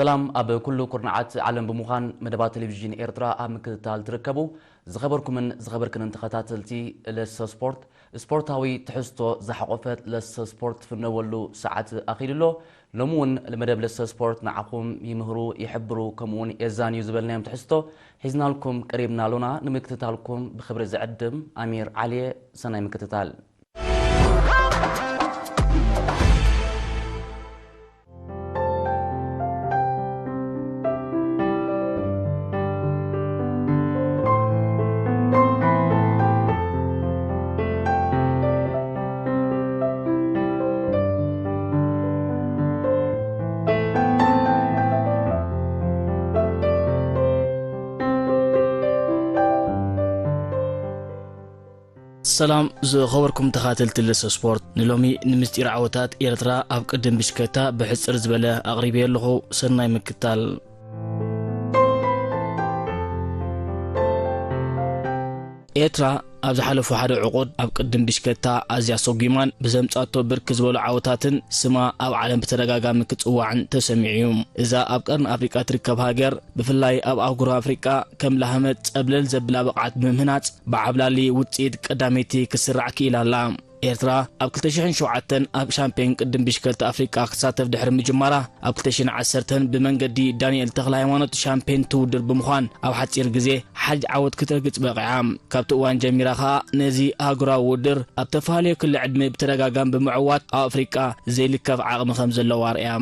ሰላም፣ ኣብ ኩሉ ኩርናዓት ዓለም ብምዃን መደባት ቴሌቪዥን ኤርትራ ኣብ ምክትታል ትርከቡ ዝኸበርኩምን ዝኸበርክንን ተኸታተልቲ ለሰ ስፖርት፣ ስፖርታዊ ትሕዝቶ ዝሓቖፈት ለሰ ስፖርት ትፍነወሉ ሰዓት ኣኺሉ ኣሎ። ሎሚ እውን መደብ ለሰ ስፖርት ንዓኹም ይምህሩ፣ ይሕብሩ፣ ከምኡ እውን የዛንዩ ዝበልናዮም ትሕዝቶ ሒዝናልኩም ቀሪብና ኣሎና። ንምክትታልኩም ብኽብሪ ዝዕድም ኣሚር ዓሊየ። ሰናይ ምክትታል። ሰላም ዝኸበርኩም ተኻተልቲ ለሰ ስፖርት፣ ንሎሚ ንምስጢር ዓወታት ኤርትራ ኣብ ቅድም ብሽከታ ብሕጽር ዝበለ ኣቕሪበ ኣለኹ። ሰናይ ምክታል። ኤርትራ ኣብ ዝሓለፉ ሓደ ዕቑድ ኣብ ቅድም ብሽከታ ኣዝያ ሰጒማን ብዘምጻቶ ብርክ ዝበሉ ዓወታትን ስማ ኣብ ዓለም ብተደጋጋሚ ክጽዋዕን ተሰሚዑ እዩ። እዛ ኣብ ቀርኒ ኣፍሪቃ ትርከብ ሃገር ብፍላይ ኣብ ኣህጉር ኣፍሪቃ ከም ላህመት ጸብለል ዘብላ ብቕዓት ብምህናጽ ብዓብላሊ ውጽኢት ቀዳመይቲ ክትስራዕ ክኢላ ኣላ። ኤርትራ ኣብ ክልተ ሽሕን ሸውዓተን ኣብ ሻምፒዮን ቅድም ብሽክለታ ኣፍሪቃ ክትሳተፍ ድሕሪ ምጅማራ፣ ኣብ ክልተ ሽሕን ዓሰርተን ብመንገዲ ዳንኤል ተኽለ ሃይማኖት ሻምፒዮን ትውድር ብምዃን ኣብ ሓጺር ግዜ ሓጅ ዓወት ክትረግጽ በቒዓ። ካብቲ እዋን ጀሚራ ከኣ ነዚ ኣህጉራዊ ውድር ኣብ ተፈላለየ ክሊ ዕድመ ብተደጋጋሚ ብምዕዋት ኣብ ኣፍሪቃ ዘይልከፍ ዓቕሚ ከም ዘለዋ ኣርእያ።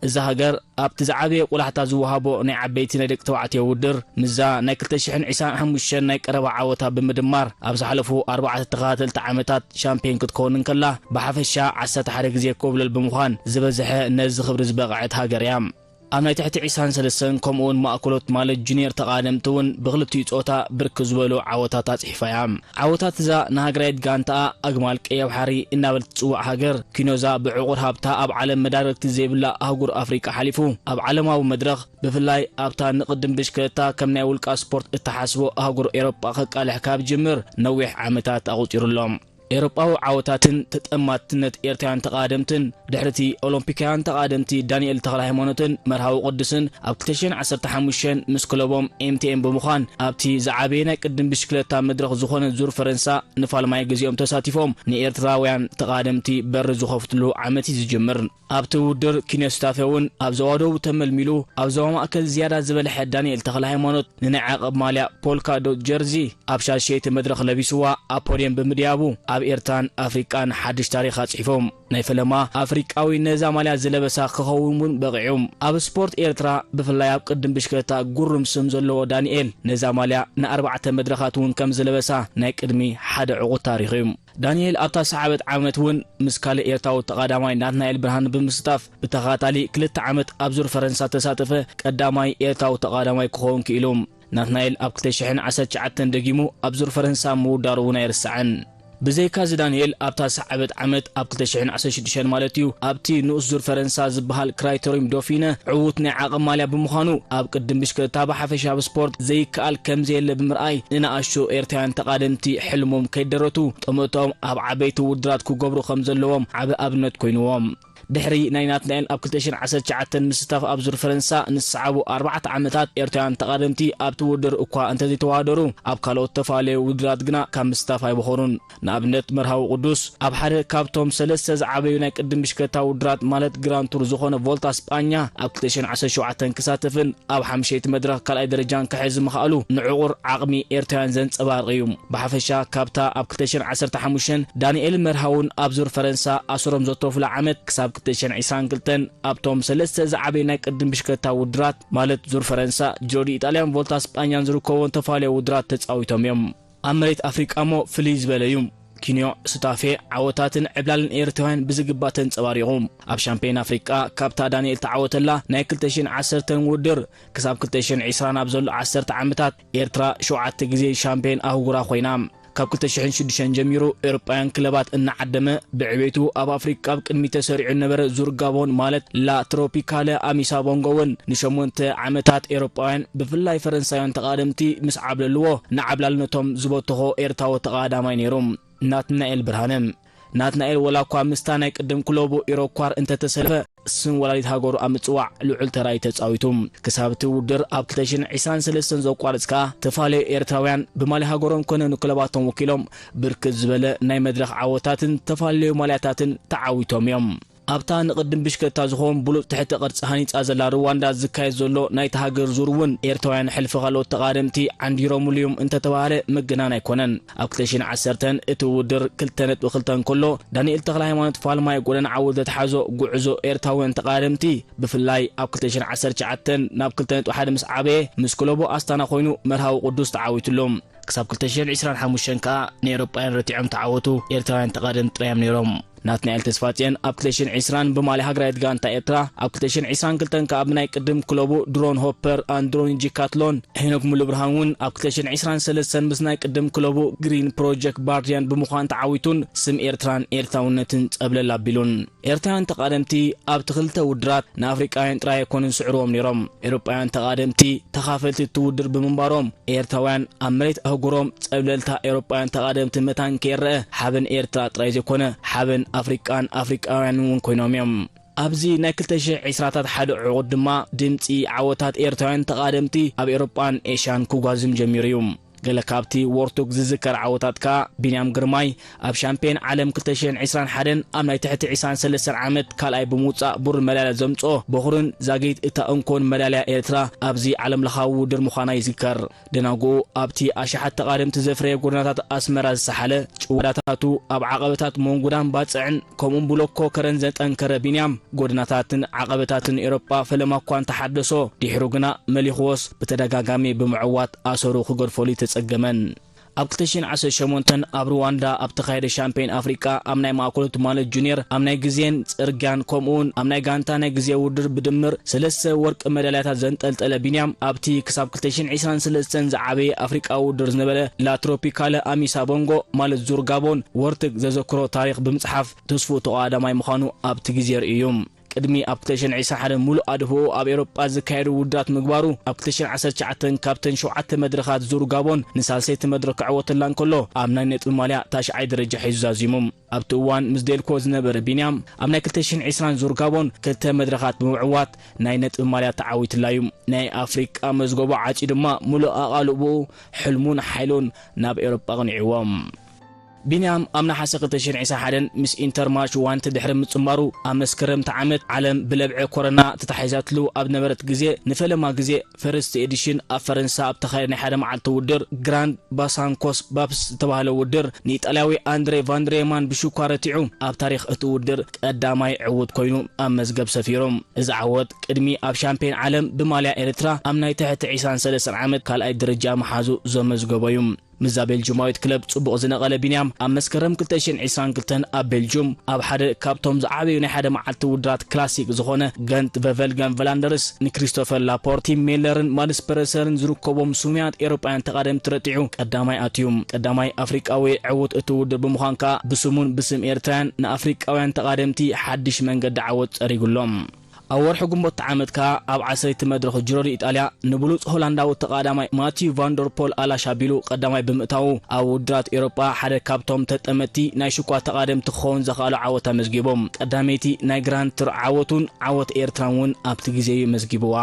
እዛ ሃገር ኣብቲ ዝዓበየ ቆላሕታ ዝወሃቦ ናይ ዓበይቲ ናይ ደቂ ተባዕትዮ ውድር፣ ምስዛ ናይ ክልተ ሽሕን ዕስራን ሓሙሽተን ናይ ቀረባ ዓወታ ብምድማር፣ ኣብ ዝሓለፉ ኣርባዕተ ተኸታተልቲ ዓመታት ሻምፒዮን ክትከውን እንከላ፣ ብሓፈሻ ዓሰርተ ሓደ ግዜ ኮብለል ብምዃን ዝበዝሐ ነዚ ክብሪ ዝበቕዐት ሃገር እያ። ኣብ ናይ ትሕቲ ዕስራን ሰለስተን ከምኡውን ማእከሎት ማለት ጁኒየር ተቓደምቲ እውን ብክልቲኡ ጾታ ብርክ ዝበሉ ዓወታት ኣጽሒፋ እያ። ዓወታት እዛ ንሃገራዊት ጋንታኣ ኣግማል ቀይሕ ባሕሪ እናበለት ትጽዋዕ ሃገር ኪኖዛ ብዕቑር ሃብታ ኣብ ዓለም መዳርግቲ ዘይብላ ኣህጉር ኣፍሪቃ ሓሊፉ ኣብ ዓለማዊ መድረኽ ብፍላይ ኣብታ ንቕድም ብሽክለታ ከም ናይ ውልቃ ስፖርት እትሓስቦ ኣህጉር ኤሮጳ ከቃልሕ ካብ ጅምር ነዊሕ ዓመታት ኣቑጺሩ ኣሎ። ኤውሮጳዊ ዓወታትን ተጠማትነት ኤርትራውያን ተቓደምትን ድሕሪቲ ኦሎምፒካውያን ተቓደምቲ ዳንኤል ተኽለ ሃይማኖትን መርሃዊ ቅዱስን ኣብ ክልተ ሽሕን ዓሰርተ ሓሙሽተን ምስ ክለቦም ኤምቲኤም ብምዃን ኣብቲ ዝዓበየ ናይ ቅድም ብሽክለታ መድረኽ ዝኾነ ዙር ፈረንሳ ንፋልማይ ግዜኦም ተሳቲፎም ንኤርትራውያን ተቓደምቲ በሪ ዝኸፍትሉ ዓመት እዩ ዝጅምር። ኣብቲ ውድር ኪንዮ ስታፌ እውን ኣብ ዞባ ደቡብ ተመልሚሉ ኣብ ዞባ ማእከል ዝያዳ ዝበልሐ ዳንኤል ተኽለ ሃይማኖት ንናይ ዓቐብ ማልያ ፖልካ ዶት ጀርዚ ኣብ ሻሸይቲ መድረኽ ለቢስዋ ኣብ ፖድየም ብምድያቡ ኣብ ኤርትራን ኣፍሪቃን ሓድሽ ታሪኽ ኣጽሒፎም። ናይ ፈለማ ኣፍሪቃዊ ነዛ ማልያ ዝለበሳ ክኸውን እውን በቒዑ። ኣብ ስፖርት ኤርትራ ብፍላይ ኣብ ቅድም ብሽክለታ ግሩም ስም ዘለዎ ዳንኤል ነዛ ማልያ ንኣርባዕተ መድረኻት እውን ከም ዝለበሳ ናይ ቅድሚ ሓደ ዕቑድ ታሪኽ እዩ። ዳንኤል ኣብታ ሰዓበት ዓመት እውን ምስ ካልእ ኤርትራዊ ተቓዳማይ ናትናኤል ብርሃን ብምስታፍ ብተኸታታሊ ክልተ ዓመት ኣብ ዙር ፈረንሳ ተሳተፈ ቀዳማይ ኤርትራዊ ተቓዳማይ ክኸውን ክኢሉ። ናትናኤል ኣብ ክልተ ሽሕን ዓሰርተ ትሽዓተን ደጊሙ ኣብ ዙር ፈረንሳ ምውዳሩ እውን ኣይርሳዕን። ብዘይካዚ ዳንኤል ኣብታ ሰዓበት ዓመት ኣብ ክልተ ሽሕን ዓሰርተ ሽዱሽተን ማለት እዩ ኣብቲ ንኡስ ዙር ፈረንሳ ዝበሃል ክራይተሪም ዶፊነ ዕዉት ናይ ዓቐብ ማልያ ብምዃኑ ኣብ ቅድም ብሽክለታ ብሓፈሻ ኣብ ስፖርት ዘይከኣል ከምዘየለ ብምርኣይ ንንኣሽቱ ኤርትራውያን ተቓደምቲ ሕልሞም ከይደረቱ ጠመቶም ኣብ ዓበይቲ ውድራት ክገብሩ ከም ዘለዎም ዓቢ ኣብነት ኮይንዎም። ድሕሪ ናይ ናትናኤል ኣብ ክልተ ሽሕን ዓሰርተ ትሽዓተን ምስታፍ ኣብ ዙር ፈረንሳ ንዝሰዓቡ ኣርባዕተ ዓመታት ኤርትራውያን ተቓደምቲ ኣብቲ ውድድር እኳ እንተዘይተወዳደሩ ኣብ ካልኦት ዝተፈላለዩ ውድድራት ግና ካብ ምስታፍ ኣይበኾሩን። ንኣብነት መርሃዊ ቅዱስ ኣብ ሓደ ካብቶም ሰለስተ ዝዓበዩ ናይ ቅድም ብሽክለታ ውድድራት ማለት ግራንድ ቱር ዝኾነ ቮልታ ስጳኛ ኣብ ክልተ ሽሕን ዓሰርተ ሸውዓተን ክሳተፍን ኣብ ሓምሸይቲ መድረኽ ካልኣይ ደረጃን ክሕዝ ምኽኣሉ ንዕቑር ዓቕሚ ኤርትራውያን ዘንጸባርቕ እዩ። ብሓፈሻ ካብታ ኣብ ክልተ ሽሕን ዓሰርተ ሓሙሽተን ዳንኤል መርሃውን ኣብ ዙር ፈረንሳ ኣስሮም ዘተፉላ ዓመት ክሳብ ክልተ ሽሕን ዕስራን ክልተን ኣብቶም ሰለስተ ዝዓበዩ ናይ ቅድም ብሽክለታ ውድራት ማለት ዙር ፈረንሳ፣ ጂሮ ዲ ኢጣልያን ቮልታ ስጳኛን ዝርከቦም ተፋለዮ ውድራት ተጻዊቶም እዮም። ኣብ መሬት ኣፍሪቃ እሞ ፍልይ ዝበለ እዩ። ኪንዮ፣ ሱታፌ፣ ዓወታትን ዕብላልን ኤርትራውያን ብዝግባእ ተንጸባሪቑ። ኣብ ሻምፒዮን ኣፍሪቃ ካብታ ዳንኤል ተዓወተላ ናይ ክልተ ሽሕን ዓሰርተን ውድድር ክሳብ ክልተ ሽሕን ዕስራን ኣብ ዘሎ ዓሰርተ ዓመታት ኤርትራ ሸውዓተ ግዜ ሻምፒዮን ኣህጉራ ኮይና። ካብ ክልተ ሽሕን ሽዱሽተን ጀሚሩ ኤውሮጳውያን ክለባት እናዓደመ ብዕቤቱ ኣብ ኣፍሪቃ ኣብ ቅድሚት ተሰሪዑ ዝነበረ ዙር ጋቦን ማለት ላ ትሮፒካለ ኣሚሳ ቦንጎ እውን ንሸሞንተ ዓመታት ኤውሮጳውያን ብፍላይ ፈረንሳውያን ተቓደምቲ ምስ ዓብለልዎ ንዓብላልነቶም ዝበተኾ ኤርትራዊ ተቓዳማይ ነይሩ። ናትናኤል ብርሃነ። ናትናኤል ወላ እኳ ምስታ ናይ ቅድም ክለቡ ኢሮኳር እንተተሰለፈ፣ ስም ወላዲት ሃገሩ ኣብ ምጽዋዕ ልዑል ተራ እዩ ተጻዊቱ። ክሳብ እቲ ውድር ኣብ ክልተ ሽሕን ዕስራን ሰለስተን ዘቋርጽ ከኣ፣ ተፋለዩ ኤርትራውያን ብማልያ ሃገሮም ኮነ ንክለባቶም ወኪሎም ብርክት ዝበለ ናይ መድረኽ ዓወታትን ተፋለዩ ማልያታትን ተዓዊቶም እዮም። ኣብታ ንቕድም ብሽክለታ ዝኸውን ብሉጽ ትሕተ ቅርጺ ሃኒጻ ዘላ ሩዋንዳ ዝካየድ ዘሎ ናይታ ሃገር ዙር እውን ኤርትራውያን ሕልፊ ካልኦት ተቓደምቲ ዓንዲሮምሉ እዮም እንተተባህለ ምግናን ኣይኮነን። ኣብ ክልተ ሽሕን ዓሰርተን እቲ ውድድር ክልተ ነጥቢ ክልተ እንከሎ፣ ዳንኤል ተኽለሃይማኖት ፋልማይ ጎደና ዓወት ዘትሓዞ ጉዕዞ ኤርትራውያን ተቓደምቲ ብፍላይ ኣብ ክልተ ሽሕን ዓሰርተ ትሽዓተን ናብ ክልተ ነጥቢ ሓደ ምስ ዓበየ፣ ምስ ክለቡ ኣስታና ኮይኑ መርሃዊ ቅዱስ ተዓዊትሉ። ክሳብ ክልተ ሽሕን ዕስራን ሓሙሽተን ከኣ ንኤውሮጳውያን ረቲዖም ተዓወቱ ኤርትራውያን ተቓደምቲ ጥራይ እዮም ነይሮም። ናትናኤል ተስፋጽዮን ኣብ ክልተ ሽሕን ዕስራን ብማልያ ሃገራዊት ጋንታ ኤርትራ፣ ኣብ ክልተ ሽሕን ዕስራን ክልተን ከኣ ብናይ ቅድም ክለቡ ድሮን ሆፐር ኣንድሮን ጂካትሎን፣ ሄኖክ ሙሉብርሃን እውን ኣብ ክልተ ሽሕን ዕስራን ሰለስተን ምስ ናይ ቅድም ክለቡ ግሪን ፕሮጀክት ባርዲያን ብምዃን ተዓዊቱን ስም ኤርትራን ኤርትራውነትን ጸብለል ኣቢሉን። ኤርትራውያን ተቓደምቲ ኣብቲ ክልተ ውድራት ንኣፍሪቃውያን ጥራይ ኣይኮኑን ዝስዕርዎም ነይሮም። ኤውሮጳውያን ተቓደምቲ ተኻፈልቲ እቲ ውድድር ብምንባሮም፣ ኤርትራውያን ኣብ መሬት ኣህጉሮም ጸብለልታ ኤውሮጳውያን ተቓደምቲ መታን ከይረአ፣ ሓበን ኤርትራ ጥራይ ዘይኮነ፣ ሓበን ኣፍሪቃን ኣፍሪቃውያንን እውን ኮይኖም እዮም። ኣብዚ ናይ ክልተ ሽሕ ዕስራታት ሓደ ዕቑድ ድማ፣ ድምጺ ዓወታት ኤርትራውያን ተቓደምቲ ኣብ ኤውሮጳን ኤሽያን ክጓዝም ጀሚሩ እዩ። ገለ ካብቲ ዎርቱግ ዝዝከር ዓወታት ከኣ፣ ቢንያም ግርማይ ኣብ ሻምፕዮን ዓለም ክልተ ሽሕን ዕስራን ሓደን ኣብ ናይ ትሕቲ ዕስራን ሰለስተን ዓመት ካልኣይ ብምውጻእ ብሩር መዳልያ ዘምጽኦ በኹርን ዛጊት እታ እንኮን መዳልያ ኤርትራ ኣብዚ ዓለምለኻዊ ውድድር ምዃና ይዝከር። ደናጉኡ ኣብቲ ኣሽሓት ተቓደምቲ ዘፍረየ ጎደናታት ኣስመራ ዝሰሓለ፣ ጭዋዳታቱ ኣብ ዓቐበታት መንጉዳን ባጽዕን ከምኡውን ብሎኮ ከረን ዘጠንከረ ቢንያም፣ ጎደናታትን ዓቐበታትን ኤውሮጳ ፈለማ እኳ እንተሓደሶ፣ ድሒሩ ግና መሊኽዎስ ብተደጋጋሚ ብምዕዋት ኣሰሩ ክገድፈሉ ኣይተጸገመን። ኣብ ክልተ ሽሕን ዓሰርተ ሸሞንተን ኣብ ሩዋንዳ ኣብ ተኻየደ ሻምፕዮን ኣፍሪቃ ኣብ ናይ ማእከሎት ማለት ጁኒየር፣ ኣብ ናይ ግዜን ጽርግያን ከምኡውን ኣብ ናይ ጋንታ ናይ ግዜ ውድድር ብድምር ሰለስተ ወርቂ መዳልያታት ዘንጠልጠለ ቢንያም፣ ኣብቲ ክሳብ ክልተ ሽሕን ዕስራን ሰለስተን ዝዓበየ ኣፍሪቃዊ ውድድር ዝነበረ ላ ትሮፒካለ ኣሚሳ ቦንጎ ማለት ዙር ጋቦን ዎርትግ ዘዘክሮ ታሪኽ ብምጽሓፍ ተስፍኡ ተቐዳማይ ምዃኑ ኣብቲ ግዜ ርእዩ እዩ። ቅድሚ ኣብ ክልተ ሽሕን ዕስራን ሓደን ምሉእ ኣድህቦኡ ኣብ ኤውሮጳ ዝካየዱ ውድድራት ምግባሩ፣ ኣብ ክልተ ሽሕን ዓሰርተ ትሽዓተን ካብተን ሸውዓተ መድረኻት ዙር ጋቦን ንሳልሰይቲ መድረኽ ክዕወተላ እንከሎ፣ ኣብ ናይ ነጥቢ ማልያ ታሽዓይ ደረጃ ሒዙ ዛዚሙ። ኣብቲ እዋን ምስ ዴልኮ ዝነበረ ቢንያም፣ ኣብ ናይ ክልተ ሽሕን ዕስራን ዙር ጋቦን ክልተ መድረኻት ብምዕዋት ናይ ነጥቢ ማልያ ተዓዊትላ እዩ። ናይ ኣፍሪቃ መዝገቡ ዓጽዩ ድማ ምሉእ ኣቓልቦኡ ሕልሙን ሓይሉን ናብ ኤውሮጳ ኣቕኒዕዎም። ቢንያም ኣብ ነሓሰ ክልተ ሽሕን ዕስራን ሓደን ምስ ኢንተርማርች ዋንቲ ድሕሪ ምጽንባሩ፣ ኣብ መስከረም እቲ ዓመት ዓለም ብለብዒ ኮሮና ተታሒዛትሉ ኣብ ነበረት ግዜ፣ ንፈለማ ግዜ ፈርስት ኤዲሽን ኣብ ፈረንሳ ኣብ ተኻየደ ናይ ሓደ መዓልቲ ውድድር ግራንድ ባሳንኮስ ባፕስ ዝተባህለ ውድድር ንኢጣልያዊ ኣንድሬ ቫንድሬማን ብሽኳ ረቲዑ ኣብ ታሪኽ እቲ ውድድር ቀዳማይ ዕዉት ኮይኑ ኣብ መዝገብ ሰፊሩ። እዚ ዓወት ቅድሚ ኣብ ሻምፕዮን ዓለም ብማልያ ኤርትራ ኣብ ናይ ትሕቲ ዕስራን ሰለስተን ዓመት ካልኣይ ደረጃ ምሓዙ ዘመዝገቦ እዩ። ምስዛ ቤልጁማዊት ክለብ ጽቡቕ ዝነቐለ ቢንያም፣ ኣብ መስከረም ክልተ ሽሕን ዕስራን ክልተን ኣብ ቤልጁም ኣብ ሓደ ካብቶም ዝዓበዩ ናይ ሓደ መዓልቲ ውድድራት ክላሲክ ዝኾነ ገንት ቨቨልገን ቨላንደርስ ንክሪስቶፈር ላፖርት፣ ቲም ሜለርን ማልስ ፐረሰርን ዝርከቦም ስሙያት ኤውሮጳውያን ተቓደምቲ ረቲዑ ቀዳማይ ኣትዩ። ቀዳማይ ኣፍሪቃዊ ዕዉት እቲ ውድድር ብምዃን ከኣ ብስሙን ብስም ኤርትራውያን ንኣፍሪቃውያን ተቓደምቲ ሓድሽ መንገዲ ዓወት ጸሪጉሎም። ኣብ ወርሒ ግንቦት ዓመት ከኣ ኣብ ዓሰርይቲ መድረኽ ጅሮ ዲ ኢጣልያ ንብሉጽ ሆላንዳዊ ተቓዳማይ ማቲዩ ቫንደር ፖል ኣላሽ ኣቢሉ ቀዳማይ ብምእታዉ፣ ኣብ ውድድራት ኤውሮጳ ሓደ ካብቶም ተጠመትቲ ናይ ሽኳ ተቓደምቲ ክኸውን ዘኽኣሎ ዓወት ኣመዝጊቡ። ቀዳመይቲ ናይ ግራንድ ቱር ዓወቱን ዓወት ኤርትራን እውን ኣብቲ ግዜ እዩ መዝጊብዋ።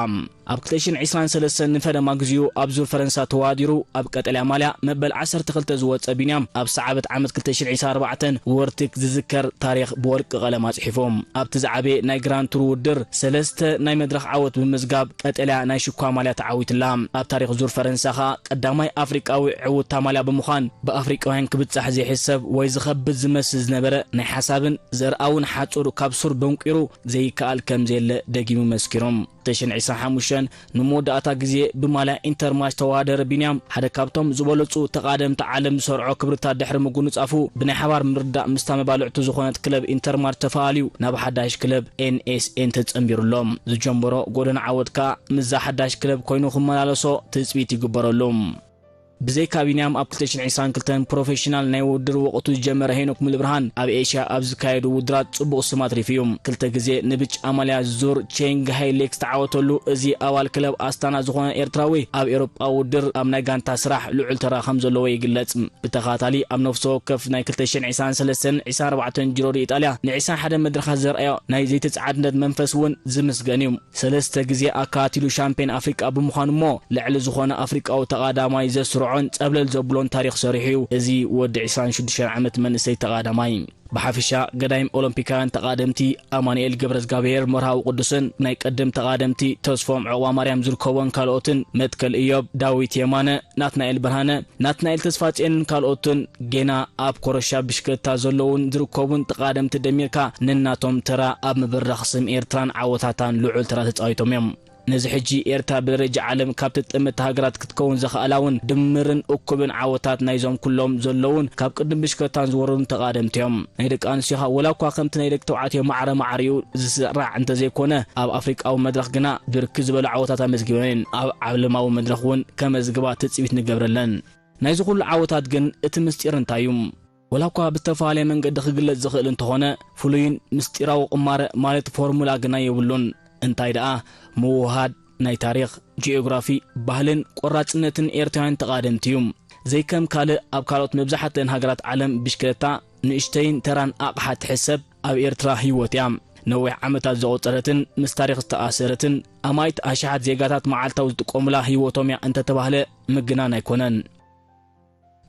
ኣብ ክልተ ሽሕን ዕስራን ሰለስተን ንፈለማ ግዜኡ ኣብ ዙር ፈረንሳ ተወዳዲሩ ኣብ ቀጠልያ ማልያ መበል ዓሰርተ ክልተ ዝወጸ ቢንያም፣ ኣብ ሰዓበት ዓመት ክልተ ሽሕን ዕስራን ኣርባዕተን ወርትግ ዝዝከር ታሪኽ ብወርቂ ቀለም ኣጽሒፉ። ኣብቲ ዝዓበየ ናይ ግራንድ ቱር ውድድር ሰለስተ ናይ መድረኽ ዓወት ብምምዝጋብ ቀጠልያ ናይ ሽኳ ማልያ ተዓዊትላ። ኣብ ታሪኽ ዙር ፈረንሳ ኸኣ ቀዳማይ ኣፍሪቃዊ ዕዉት እታ ማልያ ብምዃን ብኣፍሪቃውያን ክብጻሕ ዘይሕሰብ ወይ ዝኸብድ ዝመስል ዝነበረ ናይ ሓሳብን ዘርኣውን ሓጹር ካብ ሱር በንቂሩ ዘይከኣል ከም ዘየለ ደጊሙ መስኪሩ። ክልተ ሽሕን ዕስራን ሓሙሽተን ንመወዳእታ ግዜ ብማልያ ኢንተርማርች ተወዳደረ ቢንያም፣ ሓደ ካብቶም ዝበለጹ ተቓደምቲ ዓለም ዝሰርዖ ክብርታት ድሕሪ ምጉንጻፉ፣ ብናይ ሓባር ምርድዳእ ምስታ መባልዕቱ ዝኾነት ክለብ ኢንተርማርች ተፈላልዩ ናብ ሓዳሽ ክለብ ኤን ኤስ ኤን ተጸንቢሩ ኣሎ። ዝጀመሮ ጎደና ዓወት ከኣ ምስዛ ሓዳሽ ክለብ ኮይኑ ክመላለሶ ትጽቢት ይግበረሉ። ብዘይካ ቢንያም ኣብ ክልተ ሽሕን ዕስራን ክልተን ፕሮፌሽናል ናይ ውድድር ወቕቱ ዝጀመረ ሄኖክ ሙሉብርሃን ኣብ ኤሽያ ኣብ ዝካየዱ ውድድራት ጽቡቕ ስም ኣትሪፉ እዩ። ክልተ ግዜ ንብች ኣማልያ ዙር ቼንግ ሃይሌክስ ተዓወተሉ እዚ ኣባል ክለብ ኣስታና ዝኾነ ኤርትራዊ ኣብ ኤውሮጳ ውድድር ኣብ ናይ ጋንታ ስራሕ ልዑል ተራ ከም ዘለዎ ይግለጽ። ብተኸታታሊ ኣብ ነፍሲ ወከፍ ናይ ክልተ ሽሕን ዕስራን ሰለስተን ዕስራን ኣርባዕተን ጂሮ ዲ ኢጣልያ ን ዕስራን ሓደን መድረኻት ዘርኣዮ ናይ ዘይተጻዓድነት መንፈስ እውን ዝምስገን እዩ። ሰለስተ ግዜ ኣካቲሉ ሻምፒዮን ኣፍሪቃ ብምዃኑ እሞ ልዕሊ ዝኾነ ኣፍሪቃዊ ተቓዳማይ ዘስርዖን ጸብለል ዘብሎን ታሪኽ ሰሪሑ እዩ። እዚ ወዲ ዕስራን ሽዱሽተን ዓመት መንእሰይ ተቓዳማይ። ብሓፈሻ ገዳይም ኦሎምፒካውያን ተቓደምቲ ኣማኑኤል ገብረዝጋብሔር መርሃዊ ቅዱስን ናይ ቀደም ተቓደምቲ ተስፎም ዕቑባ ማርያም ዝርከቦን ካልኦትን መትከል እዮብ፣ ዳዊት የማነ፣ ናትናኤል ብርሃነ፣ ናትናኤል ተስፋጽዮንን ካልኦትን ጌና ኣብ ኮረሻ ብሽክለታ ዘለውን ዝርከቡን ተቓደምቲ ደሚርካ ነናቶም ተራ ኣብ ምብራኽ ስም ኤርትራን ዓወታታን ልዑል ተራ ተጻዊቶም እዮም። ነዚ ሕጂ ኤርትራ ብደረጃ ዓለም ካብ ተጠመቲ ሃገራት ክትከውን ዘኽኣላ እውን ድምርን እኩብን ዓወታት ናይዞም ኩሎም ዘለውን ካብ ቅድም ብሽክለታን ዝወረዱን ተቓደምቲ እዮም። ናይ ደቂ ኣንስትዮኻ ወላ እኳ ከምቲ ናይ ደቂ ተባዕትዮ ማዕረ ማዕሪኡ ዝስራዕ እንተዘይኮነ ኣብ ኣፍሪቃዊ መድረኽ ግና ብርክት ዝበሉ ዓወታት ኣመዝጊበን እየን። ኣብ ዓለማዊ መድረኽ እውን ከመዝግባ ትጽቢት ንገብረለን። ናይዚ ኩሉ ዓወታት ግን እቲ ምስጢር እንታይ እዩ? ወላ እኳ ብዝተፈላለየ መንገዲ ክግለጽ ዝኽእል እንተኾነ ፍሉይን ምስጢራዊ ቁማረ ማለት ፎርሙላ ግና የብሉን። እንታይ ደኣ ምውህሃድ ናይ ታሪኽ፣ ጂኦግራፊ፣ ባህልን ቆራጽነትን ኤርትራውያን ተቓደምቲ እዩ። ዘይከም ካልእ ኣብ ካልኦት መብዛሕትአን ሃገራት ዓለም ብሽክለታ ንእሽተይን ተራን ኣቕሓ ትሕሰብ ኣብ ኤርትራ ህይወት እያ። ነዊሕ ዓመታት ዘቑጸረትን ምስ ታሪኽ ዝተኣሰረትን ኣማኢት ኣሽሓት ዜጋታት መዓልታዊ ዝጥቀሙላ ህይወቶም እያ እንተተባህለ ምግናን ኣይኮነን።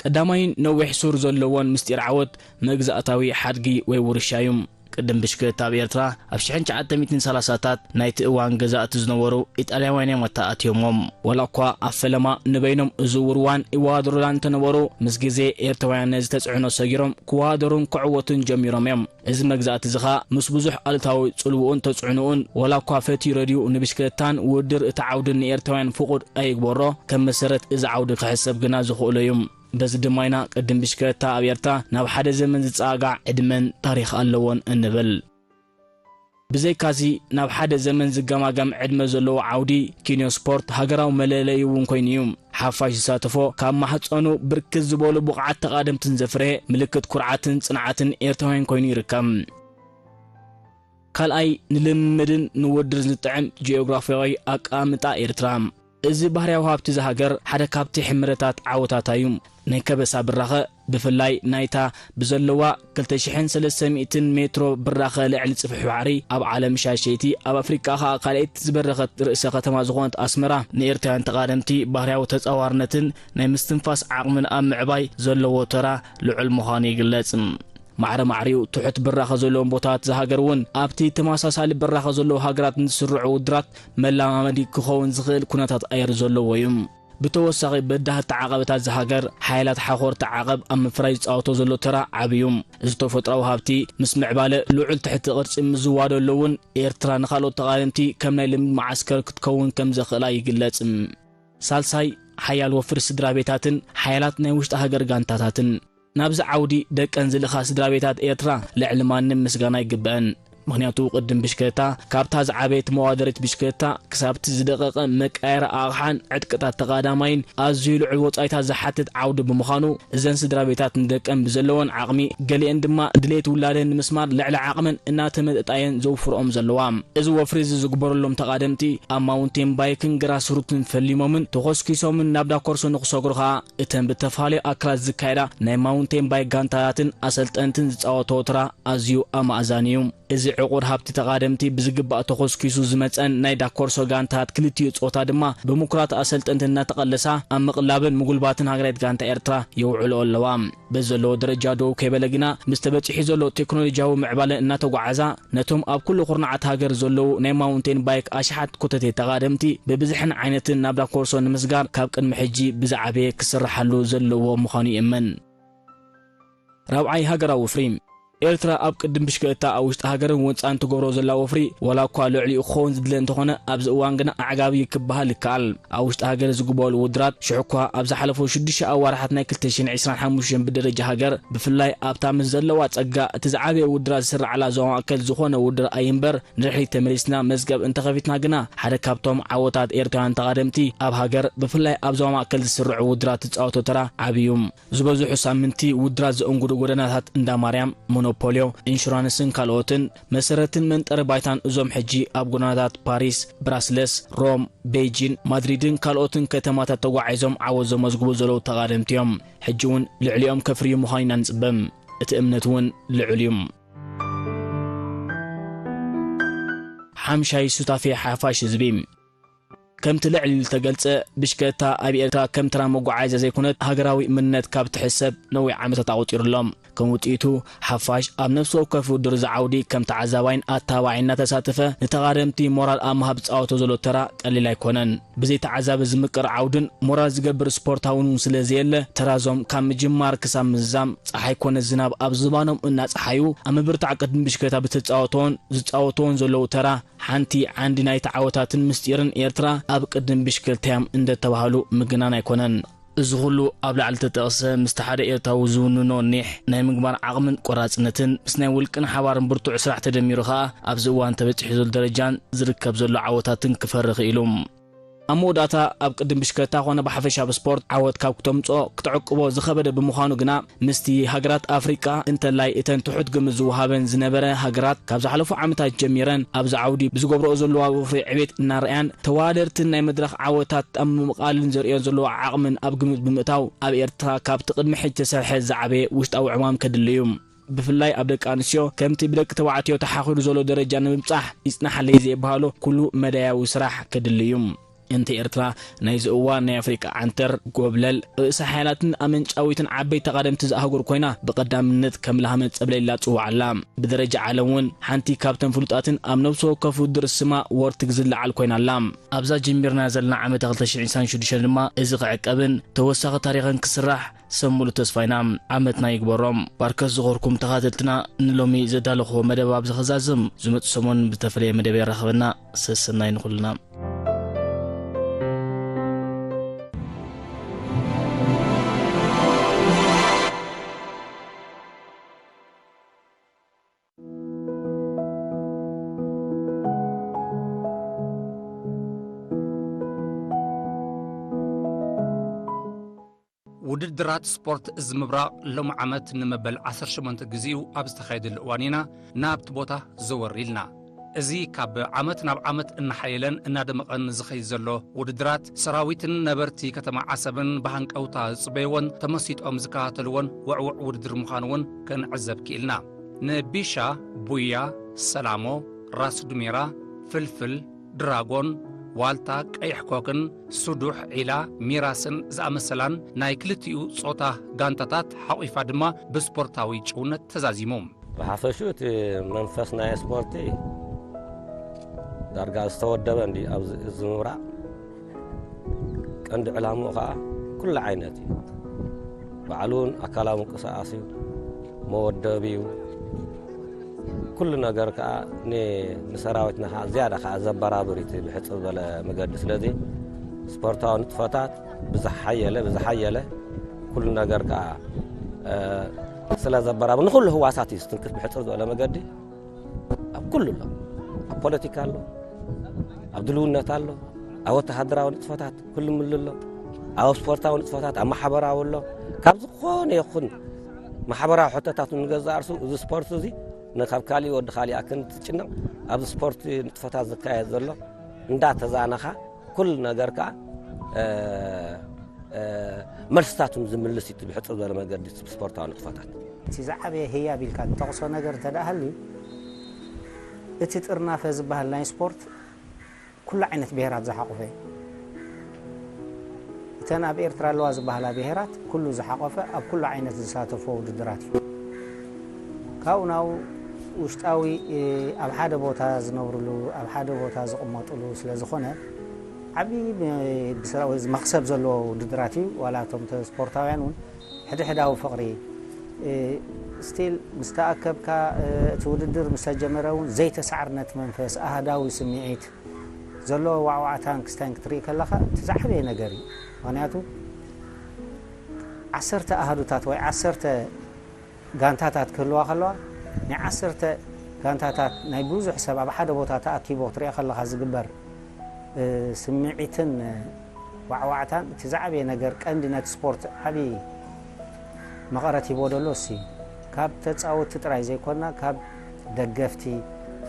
ቀዳማይን ነዊሕ ሱር ዘለዎን ምስጢር ዓወት መግዛእታዊ ሓድጊ ወይ ውርሻ እዩ። ቅድም ብሽክለታ ኣብ ኤርትራ ኣብ ሽሕን ትሽዓተ ሚእትን ሰላሳታት ናይቲ እዋን ገዛእቲ ዝነበሩ ኢጣልያውያን እዮም ኣተኣትዮሞም። ዋላ እኳ ኣብ ፈለማ ንበይኖም እዝውርዋን ይወዳደሩላ እንተነበሩ፣ ምስ ግዜ ኤርትራውያን ነዚ ተጽዕኖ ሰጊሮም ክወዳደሩን ክዕወቱን ጀሚሮም እዮም። እዚ መግዛእቲ እዚ ኸኣ ምስ ብዙሕ ኣሉታዊ ጽልውኡን ተጽዕኖኡን ዋላ እኳ ፈትዩ ረድዩ ንብሽክለታን ውድድር እቲ ዓውድን ንኤርትራውያን ፍቑድ ኣይግበሮ፣ ከም መሰረት እዚ ዓውዲ ክሕሰብ ግና ዝኽእሎ እዩ። በዚ ድማ ኢና ቅድም ብሽክለታ ኣብ ኤርትራ ናብ ሓደ ዘመን ዝጸጋጋዕ ዕድመን ታሪኽ ኣለዎን እንብል። ብዘይካዚ ናብ ሓደ ዘመን ዝገማገም ዕድመ ዘለዎ ዓውዲ ኪንዮ ስፖርት ሃገራዊ መለለዩ እውን ኮይኑ እዩ። ሓፋሽ ዝሳተፎ ካብ ማህጸኑ ብርክት ዝበሉ ብቑዓት ተቓደምትን ዘፍረየ ምልክት ኩርዓትን ጽንዓትን ኤርትራውያን ኮይኑ ይርከብ። ካልኣይ ንልምምድን ንውድድር ዝጥዕም ጂኦግራፍያዊ ኣቀማምጣ ኤርትራ። እዚ ባህርያዊ ሃብቲ እዛ ሃገር ሓደ ካብቲ ሕምረታት ዓወታታ እዩ። ናይ ከበሳ ብራኸ ብፍላይ ናይታ ብዘለዋ ክልተ ሽሕን ሰለስተ ሚእትን ሜትሮ ብራኸ ልዕሊ ጽፍሒ ባሕሪ ኣብ ዓለም ሻሸይቲ ኣብ ኣፍሪቃ ኸኣ ካልኣይቲ ዝበረኸት ርእሰ ከተማ ዝኾነት ኣስመራ ንኤርትራውያን ተቓደምቲ ባህርያዊ ተጻዋርነትን ናይ ምስትንፋስ ዓቕምን ኣብ ምዕባይ ዘለዎ ተራ ልዑል ምዃኑ ይግለጽ። ማዕረ ማዕሪኡ ትሑት ብራኸ ዘለዎም ቦታታት እዛ ሃገር እውን ኣብቲ ተመሳሳሊ ብራኸ ዘለዎ ሃገራት ንዝስርዑ ውድራት መለማመዲ ክኸውን ዝኽእል ኩነታት ኣየር ዘለዎ እዩ። ብተወሳኺ በዳህቲ ዓቐበታት እዛ ሃገር ሓይላት ሓኾርቲ ዓቐብ ኣብ ምፍራይ ዝጻወቶ ዘሎ ተራ ዓቢ እዩ። እዚ ተፈጥራዊ ሃብቲ ምስ ምዕባለ ልዑል ትሕቲ ቅርጺ ምስ ዝዋደሉ እውን ኤርትራ ንኻልኦት ተቓደምቲ ከም ናይ ልምዲ መዓስከር ክትከውን ከም ዘኽእላ ይግለጽ። ሳልሳይ ሓያል ወፍሪ ስድራ ቤታትን ሓያላት ናይ ውሽጢ ሃገር ጋንታታትን ናብዚ ዓውዲ ደቀን ዝልእኻ ስድራ ቤታት ኤርትራ ልዕሊ ማንም ምስጋና ይግበአን። ምኽንያቱ ቅድም ብሽክለታ ካብታ ዝዓበየት መዋደሪት ብሽክለታ ክሳብቲ ዝደቐቐ መቃየሪ ኣቕሓን ዕጥቅታት ተቓዳማይን ኣዝዩ ልዑል ወጻኢታት ዝሓትት ዓውዲ ብምዃኑ እዘን ስድራ ቤታት ንደቀን ብዘለወን ዓቕሚ ገሊአን ድማ ድሌት ውላደን ንምስማር ልዕሊ ዓቕመን እናተመጠጣየን ዘውፍርኦም ዘለዋ። እዚ ወፍሪ እዚ ዝግበረሎም ተቓደምቲ ኣብ ማውንቴን ባይክን ግራስሩትን ፈሊሞምን ተኾስኪሶምን ናብ ዳኮርሶ ንክሰግሩ ኸኣ እተን ብተፈላለዩ ኣካላት ዝካየዳ ናይ ማውንቴን ባይክ ጋንታታትን ኣሰልጠንትን ዝጻወቶ ተራ ኣዝዩ ኣማእዛኒ እዩ። እዚ ዕቑር ሃብቲ ተቓደምቲ ብዝግባእ ተኾስኪሱ ዝመጸን ናይ ዳኮርሶ ጋንታታት ክልቲኡ ጾታ ድማ ብምኩራት ኣሰልጠንቲ እናተቐለሳ ኣብ ምቕላብን ምጉልባትን ሃገራዊት ጋንታ ኤርትራ የውዕልኦ ኣለዋ። በዚ ዘለዎ ደረጃ ደው ከይበለ ግና ምስ ተበጺሑ ዘሎ ቴክኖሎጂያዊ ምዕባለ እናተጓዓዛ ነቶም ኣብ ኩሉ ኩርናዓት ሃገር ዘለዉ ናይ ማውንቴን ባይክ ኣሽሓት ኮተቴ ተቓደምቲ ብብዝሕን ዓይነትን ናብ ዳኮርሶ ንምስጋር ካብ ቅድሚ ሕጂ ብዝዓበየ ክስርሓሉ ዘለዎ ምዃኑ ይእመን። ራብዓይ ሃገራዊ ወፍሪ። ኤርትራ ኣብ ቅድም ብሽክለታ ኣብ ውሽጢ ሃገርን ወጻእን ትገብሮ ዘላ ወፍሪ ዋላ እኳ ልዕሊኡ ክኸውን ዝድለ እንተኾነ፣ ኣብዚ እዋን ግና ኣዕጋቢ ክበሃል ይከኣል። ኣብ ውሽጢ ሃገር ዝግበሩ ውድድራት ሽሕ እኳ ኣብ ዝሓለፉ ሽዱሽተ ኣዋርሓት ናይ ክልተ ሽሕን ዕስራን ሓሙሽተን ብደረጃ ሃገር፣ ብፍላይ ኣብታ ምስ ዘለዋ ጸጋ እቲ ዝዓበየ ውድድራት ዝስርዓላ ዞባ ማእከል ዝኾነ ውድድር ኣይንበር ንድሕሪት ተመሊስና መዝገብ እንተኸፊትና ግና ሓደ ካብቶም ዓወታት ኤርትራውያን ተቓደምቲ ኣብ ሃገር ብፍላይ ኣብ ዞባ ማእከል ዝስርዑ ውድድራት ትጻወቶ ተራ ዓብዩ። ዝበዝሑ ሳምንቲ ውድራት ዘእንግዱ ጎደናታት እንዳ ማርያም፣ ሞኖፖልዮ፣ ኢንሹራንስን ካልኦትን መሰረትን መንጠሪ ባይታን እዞም ሕጂ ኣብ ጎደናታት ፓሪስ፣ ብራስለስ፣ ሮም፣ ቤይጂን፣ ማድሪድን ካልኦትን ከተማታት ተጓዒዞም ዓወት ዘመዝግቡ ዘለዉ ተቓደምቲ እዮም። ሕጂ እውን ልዕሊኦም ከፍርዩ ምዃኑ ኢና ንጽበ። እቲ እምነት እውን ልዑል እዩ። ሓምሻይ ሱታፌ ሓፋሽ ህዝቢ። ከምቲ ልዕል ዝተገልጸ፣ ብሽክለታ ኣብ ኤርትራ ከም ተራ መጓዓዝያ ዘይኮነት፣ ሃገራዊ መንነት ካብ ትሕሰብ ነዊሕ ዓመታት ኣቑጺሩ ኣሎ። ከም ውጽኢቱ፣ ሓፋሽ ኣብ ነፍሲ ወከፍ ውድድር እዚ ዓውዲ ከም ተዓዛባይን ኣታባዓይን እናተሳተፈ፣ ንተቓደምቲ ሞራል ኣብ ምሃብ ዝጻወቶ ዘሎ ተራ ቀሊል ኣይኮነን። ብዘይ ተዓዛቢ ዝምቅር ዓውድን ሞራል ዝገብር ስፖርታውን እውን ስለ ዘየለ፣ ተራዞም ካብ ምጅማር ክሳብ ምዝዛም፣ ጸሓይ ኮነ ዝናብ ኣብ ዝባኖም እናጸሓዩ፣ ኣብ ምብርታዕ ቅድሚ ብሽክለታ ብትጻወቶን ዝጻወቶን ዘለዉ ተራ ሓንቲ ዓንዲ ናይቲ ዓወታትን ምስጢርን ኤርትራ ኣብ ቅድም ብሽክለታ'ዮም እንደተባህሉ ምግናን ኣይኮነን። እዚ ኩሉ ኣብ ላዕሊ ተጠቕሰ ምስቲ ሓደ ኤርትራዊ ዝውንኖ ኒሕ ናይ ምግባር ዓቕምን ቆራጽነትን ምስ ናይ ውልቅን ሓባርን ብርቱዕ ስራሕ ተደሚሩ ከኣ ኣብዚ እዋን ተበጺሑ ዘሎ ደረጃን ዝርከብ ዘሎ ዓወታትን ክፈሪ ክኢሉ። ኣብ መወዳእታ ኣብ ቅድም ብሽክለታ ኮነ ብሓፈሻ ኣብ ስፖርት ዓወት ካብ ክተምጽኦ ክተዕቅቦ ዝኸበደ ብምዃኑ ግና ምስቲ ሃገራት ኣፍሪቃ እንተላይ እተን ትሑት ግምት ዝወሃበን ዝነበረ ሃገራት ካብ ዝሓለፉ ዓመታት ጀሚረን ኣብዚ ዓውዲ ብዝገብርኦ ዘለዋ ወፍሪ ዕቤት እናርኣያን ተወዳደርትን ናይ መድረኽ ዓወታት ኣብ ምምቓልን ዘርእዮ ዘለዋ ዓቕምን ኣብ ግምት ብምእታው ኣብ ኤርትራ ካብቲ ቅድሚ ሕጂ ተሰርሐ ዝዓበየ ውሽጣዊ ዕማም ከድሊ እዩ። ብፍላይ ኣብ ደቂ ኣንስትዮ ከምቲ ብደቂ ተባዕትዮ ተሓኺሉ ዘሎ ደረጃ ንምብጻሕ ይጽናሓለይ ዘይበሃሎ ኩሉ መዳያዊ ስራሕ ከድሊ እዩ። እንቲ ኤርትራ ናይዚ እዋን ናይ ኣፍሪቃ ዓንተር፣ ጎብለል፣ ርእሰ ሓያላትን ኣመንጫዊትን ዓበይቲ ተቓደምቲ ዝኣህጉር ኮይና፣ ብቐዳምነት ከም ላህመ ጸብለል ኢላ ትጽዋዕ ኣላ። ብደረጃ ዓለም እውን ሓንቲ ካብተን ፍሉጣትን ኣብ ነፍሲ ወከፍ ውድድር ስማ ወርትግ ዝለዓል ኮይና ኣላ። ኣብዛ ጀሚርና ዘለና ዓመተ ክልተ ሽሕን ዕስራን ሽዱሽተን ድማ እዚ ክዕቀብን ተወሳኺ ታሪኽን ክስራሕ ሰሙሉ ተስፋ ኢና። ዓመትና ይግበሮም። ባርከት ዝኾርኩም ተኻተልትና፣ ንሎሚ ዘዳለኹዎ መደብ ኣብዚ ኸዛዝም። ዝመጽእ ሰሙን ብተፈለየ መደብ የራኽበና። ሰሰናይ ንኹልና። ውድድራት ስፖርት እዚ ምብራቕ ሎሚ ዓመት ንመበል ዓሰርተ ሸሞንተ ግዜኡ ኣብ ዝተኻየደሉ እዋን ኢና ናብቲ ቦታ ዘወር ኢልና። እዚ ካብ ዓመት ናብ ዓመት እናሓየለን እናደመቐን ዝኸይድ ዘሎ ውድድራት፣ ሰራዊትን ነበርቲ ከተማ ዓሰብን ብሃንቀውታ ዝጽበይዎን ተመሲጦም ዝከታተልዎን ውዕዉዕ ውድድር ምዃኑ እውን ክንዕዘብ ክኢልና። ንቢሻ፣ ቡያ፣ ሰላሞ፣ ራስ ዱሜራ፣ ፍልፍል፣ ድራጎን፣ ዋልታ፣ ቀይሕ ኮክን፣ ሱዱሕ፣ ዒላ፣ ሚራስን ዝኣመሰላን ናይ ክልቲኡ ጾታ ጋንታታት ሓቑፋ ድማ ብስፖርታዊ ጭውነት ተዛዚሙ። ብሓፈሹ እቲ መንፈስ ናይ ስፖርቲ ዳርጋ ዝተወደበ እንዲ ኣብዚ እዚ ምብራቕ ቀንዲ ዕላምኡ ኸዓ ኩሉ ዓይነት እዩ። ባዕሉ እውን ኣካላዊ ምንቅስቓስ እዩ፣ መወደቢ እዩ። ኩሉ ነገር ከዓ ን-፣ ንሰራዊትና ከዓ ዝያዳ ከዓ ዘበራብር እዩ እቲ ብሕፅር ዝበለ መገዲ። ስለዚ ስፖርታዊ ንጥፈታት ብዝሓየለ፣ ብዝሓየለ ኩሉ ነገር ከዓ፣ እ፣ ስለ ዘበራብር ንኩሉ ህዋሳት እዩ ዝትንክፍ ብሕፅር ዝበለ መገዲ። ኣብ ኩሉ ኣሎ። ኣብ ፖለቲካ ኣሎ፣ ኣብ ድልውነት ኣሎ፣ ኣብ ወተሃደራዊ ንጥፈታት ኩሉ ምሉ ኣሎ፣ ኣብ ስፖርታዊ ንጥፈታት፣ ኣብ ማሕበራዊ ኣሎ። ካብ ዝኾነ ይኹን ማሕበራዊ ሕቶታት ንገዛእ ርእሱ እዚ ስፖርት እዚ ንካብ ካሊእ ወዲ ካሊእ ኣክን ትጭነቕ፣ ኣብዚ ስፖርት ንጥፈታት ዝካየድ ዘሎ እንዳተዛነኻ ኩሉ ነገር ከዓ፣ እ፣ እ፣ መልስታቱን ዝምልስ እዩ፣ ብሕፅር ዝበለ መገዲ ስፖርታዊ ንጥፈታት። እቲ ዝዓበየ ህያብ ኢልካ እንጠቕሶ ነገር እንተ ደኣ ሃልዩ፣ እቲ ጥርናፈ ዝበሃል ናይ ስፖርት ኩሉ ዓይነት ብሄራት ዝሓቑፈ እዩ። እተን ኣብ ኤርትራ ኣለዋ ዝበሃላ ብሄራት ኩሉ ዝሓቖፈ፣ ኣብ ኩሉ ዓይነት ዝሳተፎ ውድድራት እዩ። ካብኡ ናብኡ ውሽጣዊ፣ እ፣ ኣብ ሓደ ቦታ ዝነብርሉ፣ ኣብ ሓደ ቦታ ዝቕመጥሉ ስለ ዝኾነ፣ ዓብዪ ብ-፣ ብስራ-፣ ወይ መኽሰብ ዘለዎ ውድድራት እዩ። ዋላ እቶም ተ-፣ ስፖርታውያን እውን ሕድሕዳዊ ፍቕሪ፣ ስቲል ምስ ተኣከብካ፣ እቲ ውድድር ምስ ተጀመረ እውን ዘይተሳዕርነት መንፈስ፣ ኣህዳዊ ስምዒት ዘለዎ ዋዕዋዕታን ክስታይን ክትርኢ ከለኻ፣ እቲ ዝዓበየ ነገር እዩ። ምኽንያቱ ዓሰርተ ኣሃዱታት ወይ ዓሰርተ ጋንታታት ክህልዋ ከለዋ፣ ናይ ዓሰርተ ጋንታታት ናይ ብዙሕ ሰብ ኣብ ሓደ ቦታ ተኣኪቦ ክትሪኦ ከለኻ ዝግበር ስምዒትን ዋዕዋዕታን፣ እቲ ዝዓበየ ነገር፣ ቀንዲ ነቲ ስፖርት ዓብዪ መቐረት ሂቦ ዘሎ እሱ እዩ። ካብ ተጻወትቲ ጥራይ ዘይኮና፣ ካብ ደገፍቲ፣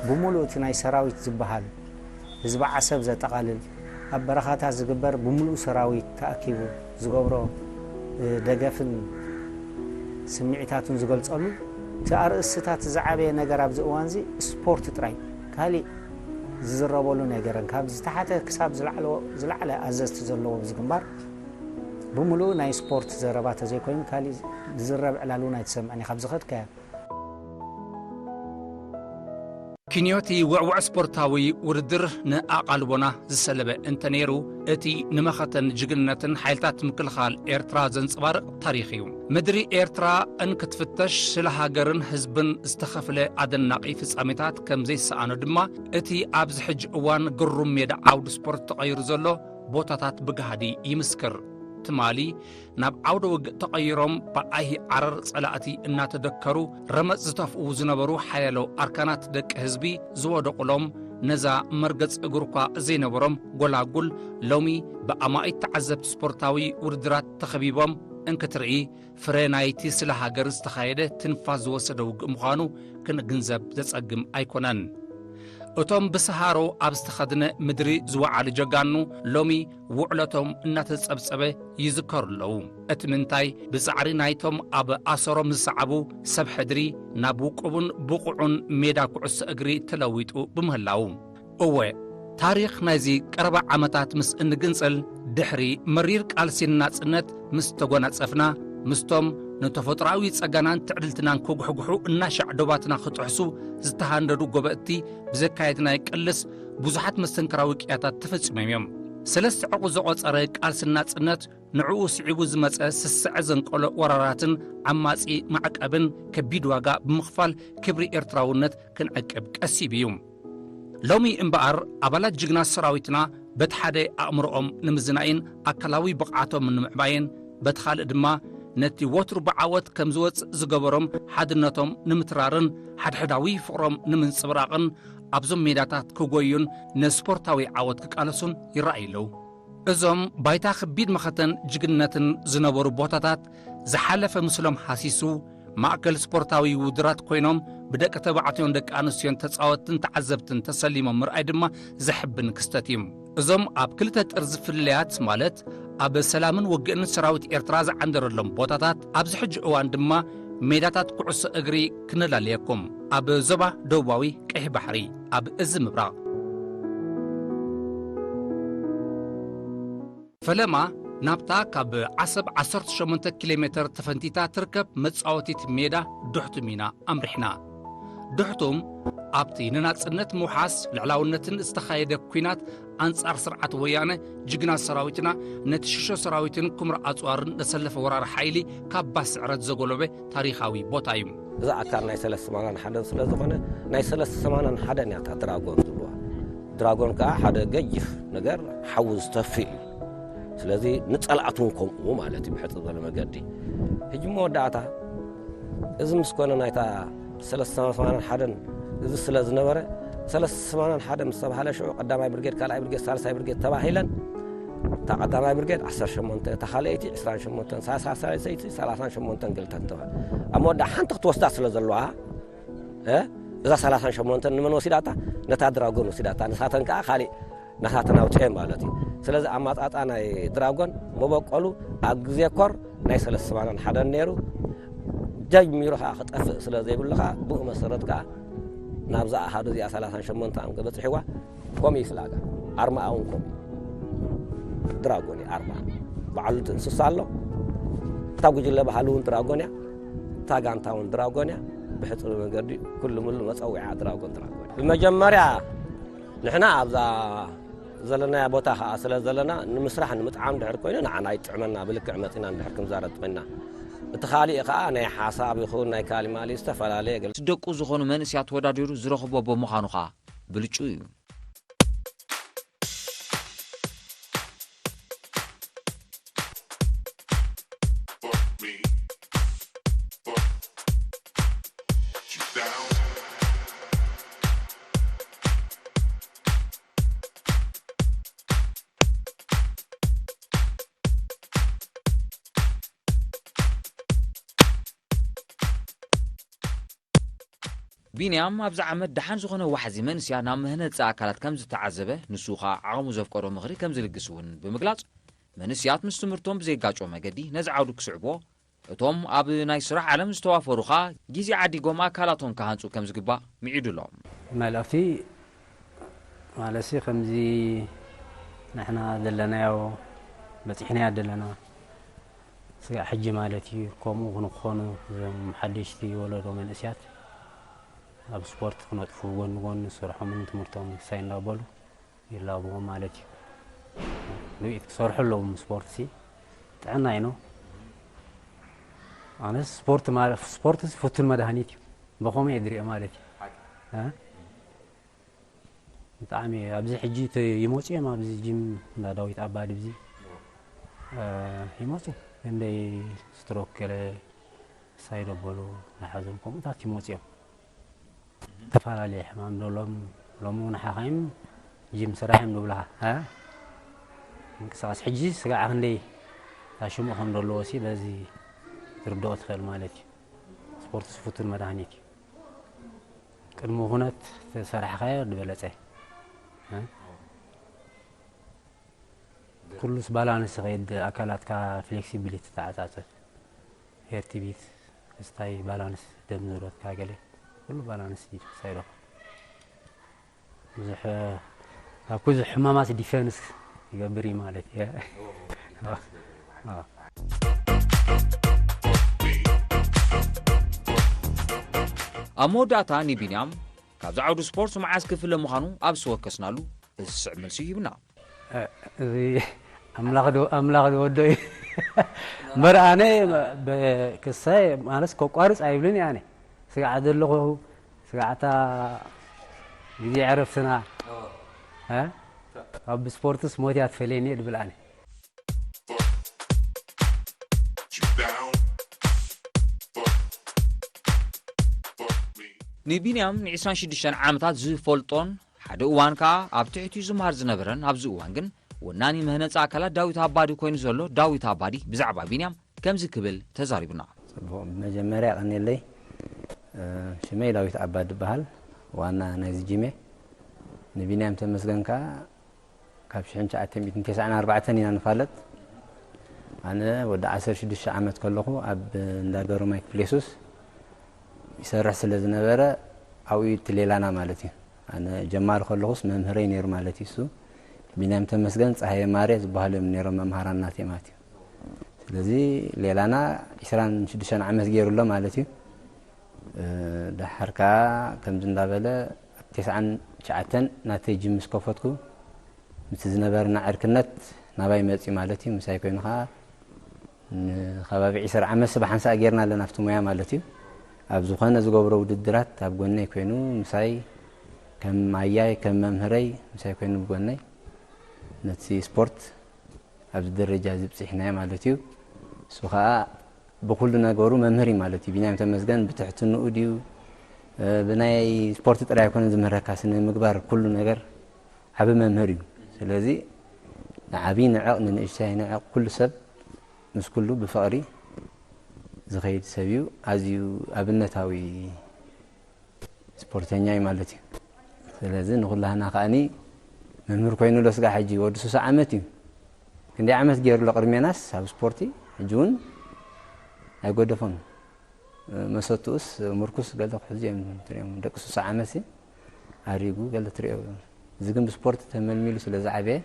ብምሉእ እቲ ናይ ሰራዊት ዝበሃል ህዝቢ ዓሰብ ዘጠቓልል፣ ኣብ በረኻታት ዝግበር ብምሉእ ሰራዊት ተኣኪቡ ዝገብሮ ደገፍን ስምዒታቱን ዝገልጸሉ፣ እቲ ኣርእስትታት ዝዓበየ ነገር ኣብዚ እዋንዚ ስፖርት ጥራይ፣ ካሊእ ዝዝረበሉ ነገርን፣ ካብ ዝተሓተ ክሳብ ዝላዕለ ኣዘዝቲ ዘለዎ ኣብዚ ግንባር ብምሉኡ ናይ ስፖርት ዘረባ ተዘይኮይኑ፣ ካሊእ ዝዝረብ ዕላል እውን ኣይትሰምዕን ኢኻ፣ ብዝኸድካዮ። ኪንዮቲ ውዕውዕ ስፖርታዊ ውድድር ንኣቓልቦና ዝሰለበ እንተነይሩ፣ እቲ ንመኸተን ጅግንነትን ሓይልታት ምክልኻል ኤርትራ ዘንጸባርቕ ታሪኽ እዩ። ምድሪ ኤርትራ እንክትፍተሽ፣ ስለ ሃገርን ህዝብን ዝተኸፍለ ኣደናቒ ፍጻሜታት ከም ዘይሰኣኖ ድማ፣ እቲ ኣብዚ ሕጂ እዋን ግሩም ሜዳ ዓውዲ ስፖርት ተቐይሩ ዘሎ ቦታታት ብጋህዲ ይምስክር። ትማሊ ናብ ዓውደ ውግእ ተቐይሮም፣ ብኣይሂ ዓረር ጸላእቲ እናተደከሩ፣ ረመጽ ዝተፍኡ ዝነበሩ ሓያሎ ኣርካናት ደቂ ህዝቢ ዝወደቑሎም፣ ነዛ መርገጽ እግርኳ ዘይነበሮም ጎላጉል፣ ሎሚ ብኣማኢት ተዓዘብቲ ስፖርታዊ ውድድራት ተኸቢቦም እንክትርኢ፣ ፍረ ናይቲ ስለ ሃገር ዝተኻየደ ትንፋስ ዝወሰደ ውግእ ምዃኑ ክንግንዘብ ዘጸግም ኣይኮነን። እቶም ብሰሃሮ ኣብ ዝተኸድነ ምድሪ ዝወዓሉ ጀጋኑ፣ ሎሚ ውዕለቶም እናተጸብጸበ ይዝከሩ ኣለዉ። እቲ ምንታይ፣ ብጻዕሪ ናይቶም ኣብ ኣሰሮም ዝሰዓቡ ሰብ ሕድሪ፣ ናብ ውቁብን ብቑዑን ሜዳ ኩዕሶ እግሪ ተለዊጡ ብምህላዉ። እወ፣ ታሪኽ ናይዚ ቀረባ ዓመታት ምስ እንግንጽል፣ ድሕሪ መሪር ቃልሲ ንናጽነት ምስ ተጎናጸፍና፣ ምስቶም ንተፈጥሮኣዊ ጸጋናን ትዕድልትናን ክጉሕጉሑ እናሻዕ ዶባትና ክጥሕሱ ዝተሃንደዱ ጎበጥቲ ብዘካየድናዮ ቅልስ፣ ብዙሓት መስተንክራዊ ቅያታት ተፈጺሞም እዮም። ሰለስተ ዕቑ ዘቖጸረ ቃልሲ ናጽነት፣ ንዕኡ ስዒቡ ዝመጸ ስስዐ ዘንቀሎ ወራራትን ዓማጺ ማዕቀብን ከቢድ ዋጋ ብምኽፋል ክብሪ ኤርትራውነት ክንዕቅብ ቀሲቡ እዩ። ሎሚ እምበኣር፣ ኣባላት ጅግና ሰራዊትና በቲ ሓደ ኣእምሮኦም ንምዝናይን ኣካላዊ ብቕዓቶም ንምዕባይን፣ በቲ ካልእ ድማ ነቲ ወትሩ ብዓወት ከም ዝወጽእ ዝገበሮም ሓድነቶም ንምትራርን ሓድሕዳዊ ፍቕሮም ንምንጽብራቕን ኣብዞም ሜዳታት ክጎዩን ንስፖርታዊ ዓወት ክቃለሱን ይረኣዩ ኣለዉ። እዞም ባይታ ከቢድ መኸተን ጅግንነትን ዝነበሩ ቦታታት፣ ዝሓለፈ ምስሎም ሃሲሱ፣ ማእከል ስፖርታዊ ውድድራት ኮይኖም፣ ብደቂ ተባዕትዮን ደቂ ኣንስትዮን ተጻወትትን ተዓዘብትን ተሰሊሞም ምርኣይ ድማ ዘሕብን ክስተት እዩ። እዞም ኣብ ክልተ ጥርዚ ፍልልያት፣ ማለት ኣብ ሰላምን ውግእን ሰራዊት ኤርትራ ዝዓንደረሎም ቦታታት፣ ኣብዚ ሕጂ እዋን ድማ ሜዳታት ኩዕሶ እግሪ ክነላልየኩም፣ ኣብ ዞባ ደቡባዊ ቀይሕ ባሕሪ፣ ኣብ እዚ ምብራቕ። ፈለማ ናብታ ካብ ዓሰብ ዓሰርተ ሸሞንተ ኪሎ ሜተር ተፈንቲታ ትርከብ መጻወቲት ሜዳ ዱሕቱም ኢና ኣምሪሕና። ዱሕቱም ኣብቲ ንናጽነት ምውሓስ ልዕላውነትን ዝተኻየደ ኲናት ኣንጻር ስርዓት ወያነ ጅግና ሰራዊትና ነቲ ሽሾ ሰራዊትን ኩምራ ኣጽዋርን ዘሰለፈ ወራሪ ሓይሊ ካብ ባስዕረት ዘጎለበ ታሪኻዊ ቦታ እዩ። እዚ ኣካል ናይ ሰለስተ ሰማንያን ሓደን ስለ ዝኾነ ናይ ሰለስተ ሰማንያን ሓደን እያ እታ ድራጎን ዝብልዋ። ድራጎን ከዓ ሓደ ገይፍ ነገር ሓዊ ዝተፍእ እዩ። ስለዚ ንጸላእቱ እውን ከምኡ ማለት እዩ ብሕጽር ዝበለ መገዲ። ሕጂ መወዳእታ እዚ ምስ ኮነ ናይታ ሰለስተ ሰማንያን ሓደን እዚ ስለ ዝነበረ ሰለስተ ሰማንያን ሓደ ምስ ተባህለ ሽዑ ቀዳማይ ብርጌድ፣ ካልኣይ ብርጌድ፣ ሳልሳይ ብርጌድ ተባሂለን እታ ቀዳማይ ብርጌድ ዓሰርተ ሸሞንተ፣ እታ ካልኣይቲ ዕስራን ሸሞንተን፣ ሳልሳይ ሳልሰይቲ ሰላሳን ሸሞንተን ክልተን ተባሂሉ። ኣብ መወዳእ ሓንቲ ክትወስዳ ስለ ዘለዋ፣ እ፣ እዛ ሰላሳን ሸሞንተን ንመን ወሲዳታ? ነታ ድራጎን ወሲዳታ። ንሳተን ከዓ ካሊእ ናታተን ኣውፅኤን ማለት እዩ። ስለዚ ኣማፃፃ ናይ ድራጎን መበቆሉ ኣብ ግዜ ኮር ናይ ሰለስተ ሰማንያን ሓደን ነይሩ። ጀሚሩ ከዓ ክጠፍእ ስለ ዘይብሉ ከዓ ብኡ መሰረት ከዓ ናብዛ ኣሃዱ እዚኣ ሰላሳን ሸሞንተን በፂሕዋ። ኮሚ ፍላጋ ኣርማኣ እውን ኮሚ ድራጎን እዩ ኣርማ። በዓሉ እቲ እንስሳ ኣሎ። እታ ጉጅለ ባህሊ እውን ድራጎን እያ። እታ ጋንታ እውን ድራጎን እያ። ብሕፅር መገዲ ኩሉ ምሉ መፀዊዓ ድራጎን ድራጎን እያ። ብመጀመርያ ንሕና ኣብዛ ዘለናያ ቦታ ከዓ ስለ ዘለና ንምስራሕ ንምጥዓም ድሕር ኮይኑ ንዓና ይጥዕመና። ብልክዕ መፂና እንድሕር ክንዛረብ ኮይና እቲ ካሊእ ከዓ ናይ ሓሳብ ይኹን ናይ ካሊእ ማሊ ዝተፈላለየ ገለ ምስ ደቁ ዝኾኑ መንእስያት ተወዳዲሩ ዝረኽቦ ብምዃኑ ኸዓ ብልጩ እዩ። ቢንያም ኣብዚ ዓመት ደሓን ዝኾነ ዋሕዚ መንእስያ ናብ መህነፂ ኣካላት ከም ዝተዓዘበ፣ ንሱ ኸዓ ዓቕሙ ዘፍቀዶ ምኽሪ ከም ዝልግስ እውን ብምግላፅ፣ መንእስያት ምስ ትምህርቶም ብዘይጋጮ መገዲ ነዚ ዓውዲ ክስዕብዎ፣ እቶም ኣብ ናይ ስራሕ ዓለም ዝተዋፈሩ ኸዓ ግዜ ዓዲጎም ኣካላቶም ክሃንፁ ከም ዝግባእ ምዒዱ ኣሎ። መልእኽቲ ማለትሲ ከምዚ ንሕና ዘለናዮ በፂሕናዮ ዘለና ስጋዕ ሕጂ ማለት እዩ። ከምኡ ክንኾኑ እዞም ሓደሽቲ ወለዶ መንእስያት ኣብ ስፖርት ክነጥፉ ጎኒ ጎኒ ስርሖምን ትምህርቶም ክሳይ እንዳበሉ ይላብዎም ማለት እዩ። ንብኢት ክሰርሑ ኣለዎም። ስፖርት ሲ ጥዕና እዩ ነው። ኣነስ ስፖርት ማለት ስፖርት ሲ ፍቱን መድሃኒት እዩ። በኸመይ እየ ዝሪኦ ማለት እዩ። እ? ብጣዕሚ ኣብዚ ሕጂ እቲ ይመፁ እዮም ኣብዚ ጂም እንዳ ዳዊት ኣባዲ ብዚ እ፣ ይመፁ እንደይ ስትሮክ ገለ ሳይዶ በሉ ናሓዞም ከምኡታት ይመፁ እዮም። ዝተፈላለየ ሕማም ደሎም ሎም እውን ሓኻይም ጂም ስራሕ እዮም ዝብልኻ እ? ምንቅስቃስ ሕጂ ስጋዕ ክንደይ ታሽሙ ከም ዘለዎ ሲ በዚ ትርድኦ ትኽእል ማለት እዩ። ስፖርት ስፉቱን መድሃኒት እዩ። ቅድሚ ኩነት ተሰራሕካዮ ዝበለጸ እ? ኩሉስ ባላንስ ኸይድ ኣካላትካ ፍሌክሲቢሊቲ ተዓጻጸፍ ሄርቲቢት እስታይ ባላንስ ደም ዝሮትካ ገለ ኩሉ ባላንስ እዩ ሳይዶ ብዙሕ ካብ ኩዙ ሕማማት ዲፌንስ ይገብር እዩ ማለት እዩ። ኣብ መወዳእታ ንቢንያም ካብዚ ዓውዲ ስፖርት መዓስ ክፍለ ምዃኑ ኣብ ዝተወከስናሉ እዚ ዝስዕብ መልሲ ሂብና። እዚ ኣምላኽ ዶ ኣምላኽ ዝወዶ እዩ። እምበር ኣነ ክሳይ ማለት ከቋርፅ ኣይብልን እየ። ኣነ ስጋዕ ዘለኹ ስጋዕታ ግዜ ዕረፍትና እ? ካብ ብስፖርትስ ሞት እያ ትፈልየኒ እየ ዝብል ኣነ። ንቢንያም ን28 ዓመታት ዝፈልጦን ሓደ እዋን ከኣ ኣብ ትሕቲኡ ዝመሃር ዝነበረን ኣብዚ እዋን ግን ወናኒ መህነፂ ኣካላት ዳዊት ኣባዲ ኮይኑ ዘሎ ዳዊት ኣባዲ ብዛዕባ ቢንያም ከምዚ ክብል ተዛሪቡና። ጽቡቕ፣ ብመጀመርያ ቀንየለይ። ሽመይ ዳዊት ኣባዲ ይበሃል፣ ዋና ናይዚ ጂም እየ። ንቢንያም ተመስገን ከኣ ካብ ሽሕን ትሽዓተ ሚእትን ተስዓን ኣርባዕተን ኢና ንፋለጥ። ኣነ ወዲ ዓሰርተ ሽዱሽተ ዓመት ከለኹ ኣብ እንዳ ገብረ ማይ ክፍሌሱስ ይሰርሕ ስለ ዝነበረ ኣብኡ እዩ እቲ ሌላና ማለት እዩ። ኣነ ጀማሪ ከለኹስ መምህረይ ነይሩ ማለት እዩ። እሱ ቢንያም ተመስገን፣ ጸሃየ ማሬ ዝበሃሉ እዮም ነይሮም መምሃራን ናተይ ማለት እዩ። ስለዚ ሌላና ዕስራን ሽዱሽተን ዓመት ገይሩ ኣሎ ማለት እዩ። ደሓር ከኣ ከምዚ እንዳበለ ኣብ ተስዓን ትሽዓተን ናተይ ጅም ምስ ከፈትኩ ምስቲ ዝነበረና ዕርክነት ናባይ መፅዩ ማለት እዩ። ምሳይ ኮይኑ ከኣ ንከባቢ ዕስራ ዓመት ስባሕ ሓንሳእ ጌርና ኣለና ኣብቲ ሞያ ማለት እዩ። ኣብ ዝኾነ ዝገብሮ ውድድራት ኣብ ጎነይ ኮይኑ ምሳይ ከም ኣያይ ከም መምህረይ ምሳይ ኮይኑ ብጎነይ ነቲ ስፖርት ኣብዚ ደረጃ እዚ ብፂሕናዮ ማለት እዩ። እሱ ከዓ ብኩሉ ነገሩ መምህር እዩ ማለት እዩ። ቢንያም ተመስገን ብትሕትንኡ ድዩ ብናይ ስፖርት ጥራይ ኣይኮነን ዝምህረካ፣ ስነ ምግባር ኩሉ ነገር ዓቢ መምህር እዩ። ስለዚ ንዓብይ ንዕቕ ንንእሽተይ ንዕቕ ኩሉ ሰብ ምስ ኩሉ ብፍቕሪ ዝኸይድ ሰብ እዩ። ኣዝዩ ኣብነታዊ ስፖርተኛ እዩ ማለት እዩ። ስለዚ ንኹላህና ከኣኒ መምህር ኮይኑ ኣሎ ስጋዕ ሕጂ ወዲ ሱሳ ዓመት እዩ። ክንደይ ዓመት ገይሩ ኣሎ ቅድሜናስ ኣብ ስፖርቲ ሕጂ እውን ኣይጎደፎን። መሰትኡስ ምርኩስ ገለ ክሕዙ እዮም ትሪኦም ደቂ ሱሳ ዓመት ሲ ኣሪጉ ገለ ትሪኦ። እዚ ግን ብስፖርት ተመልሚሉ ስለ ዝዓበየ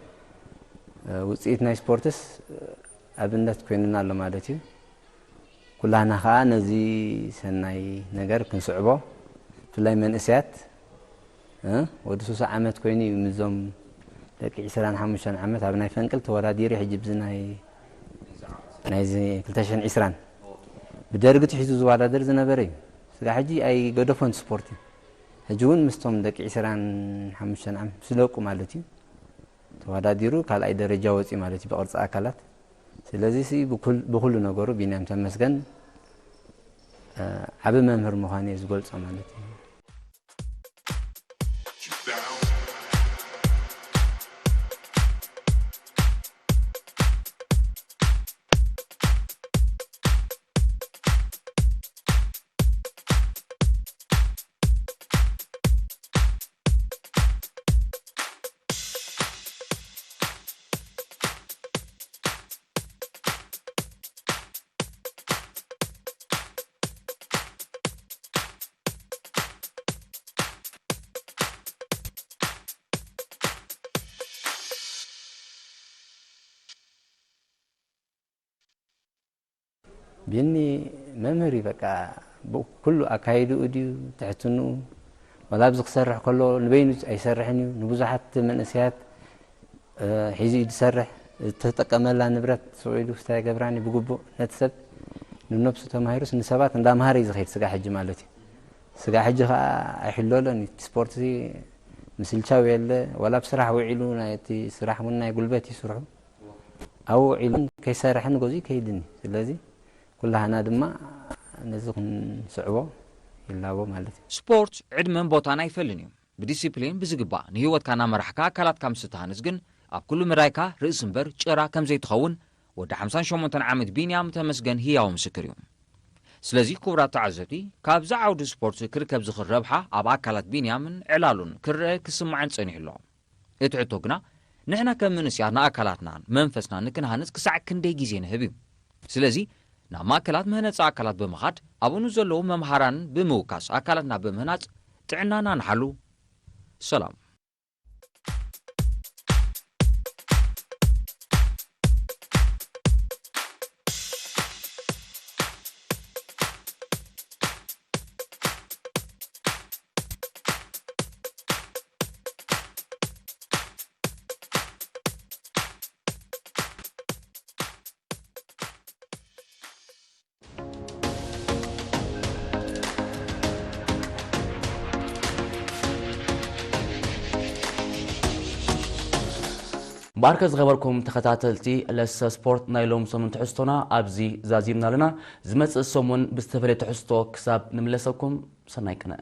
ውፅኢት ናይ ስፖርትስ ኣብነት ኮይኑና ኣሎ ማለት እዩ። ኩላህና ከዓ ነዚ ሰናይ ነገር ክንስዕቦ ብፍላይ መንእሰያት እ ወዲ ሱሳ ዓመት ኮይኑ እዩ ምዞም ደቂ ዕስራን ሓሙሽተን ዓመት ኣብ ናይ ፈንቅል ተወዳዲሩ ሕጂ ብዚ ናይ ናይዚ ክልተ ሽሕን ዕስራን ብደርጊ ትሒዙ ዝወዳደር ዝነበረ እዩ። ስጋ ሕጂ ኣይገደፎን ስፖርት እዩ። ሕጂ እውን ምስቶም ደቂ ዕስራን ሓሙሽተን ዓመት ምስ ደቁ ማለት እዩ ተወዳዲሩ ካልኣይ ደረጃ ወፂ ማለት እዩ ብቅርፂ ኣካላት። ስለዚ ሲ ብኩል- ብኩሉ ነገሩ ቢንያም ተመስገን እ፣ ዓቢ መምህር ምዃኑ እየ ዝገልጾ ማለት እዩ። ቢኒ መምህር እዩ። በቃ ብኩሉ ኣካይድኡ ድዩ ትሕትንኡ፣ ዋላ ኣብዚ ክሰርሕ ከሎ ንበይኑ ኣይሰርሕን እዩ። ንብዙሓት መንእሰያት እ፣ ሒዙ እዩ ዝሰርሕ። ዝተጠቀመላ ንብረት ስቕ ኢሉ ስታይ ገብራኒ ብግቡእ ነቲ ሰብ ንነብሱ ተማሂሩስ ንሰባት እንዳምሃረ እዩ ዝኸይድ። ስጋ ሕጂ ማለት እዩ። ስጋ ሕጂ ከዓ ኣይሕለሎን እዩ። እቲ ስፖርት እዚ ምስልቻው የለ፣ ዋላ ኣብ ስራሕ ውዒሉ ናይቲ ስራሕ እውን ናይ ጉልበት እዩ ስርሑ። ኣብኡ ውዒሉ ከይሰርሐ ንገዝኡ ይከይድን እዩ። ስለዚ ኩላህና ድማ ነዚ ክንስዕቦ ይላቦ ማለት እዩ። ስፖርት ዕድመን ቦታን ኣይፈልን እዩ። ብዲሲፕሊን ብዝግባእ ንህይወትካ እናመራሕካ ኣካላትካ ምስ እትሃንጽ ግን ኣብ ኩሉ ምራይካ ርእሲ እምበር ጭራ ከም ዘይትኸውን ወዲ ሓምሳን ሸሞንተን ዓመት ቢንያም ተመስገን ህያው ምስክር እዩ። ስለዚ ክቡራት ተዓዘብቲ ካብዚ ዓውዲ ስፖርት ክርከብ ዝኽእል ረብሓ ኣብ ኣካላት ቢንያምን ዕላሉን ክረአ ክስማዕን ጸኒሑ ኣሎ። እቲ ሕቶ ግና ንሕና ከም መንእሰያት ንኣካላትናን መንፈስናን ንክንሃንጽ ክሳዕ ክንደይ ግዜ ንህብ እዩ? ስለዚ ናብ ማእከላት መህነጺ ኣካላት ብምኻድ ኣብኡ ንዘለዉ መምሃራን ብምውካስ ኣካላትና ብምህናጽ ጥዕናና ንሓሉ። ሰላም። እምበኣርከ ዝኸበርኩም ተኸታተልቲ ለሰ ስፖርት ናይ ሎም ሰሙን ትሕዝቶና ኣብዚ ዛዚምና ኣለና። ዝመጽእ ሰሙን ብዝተፈለየ ትሕዝቶ ክሳብ ንምለሰኩም ሰናይ ቅነ።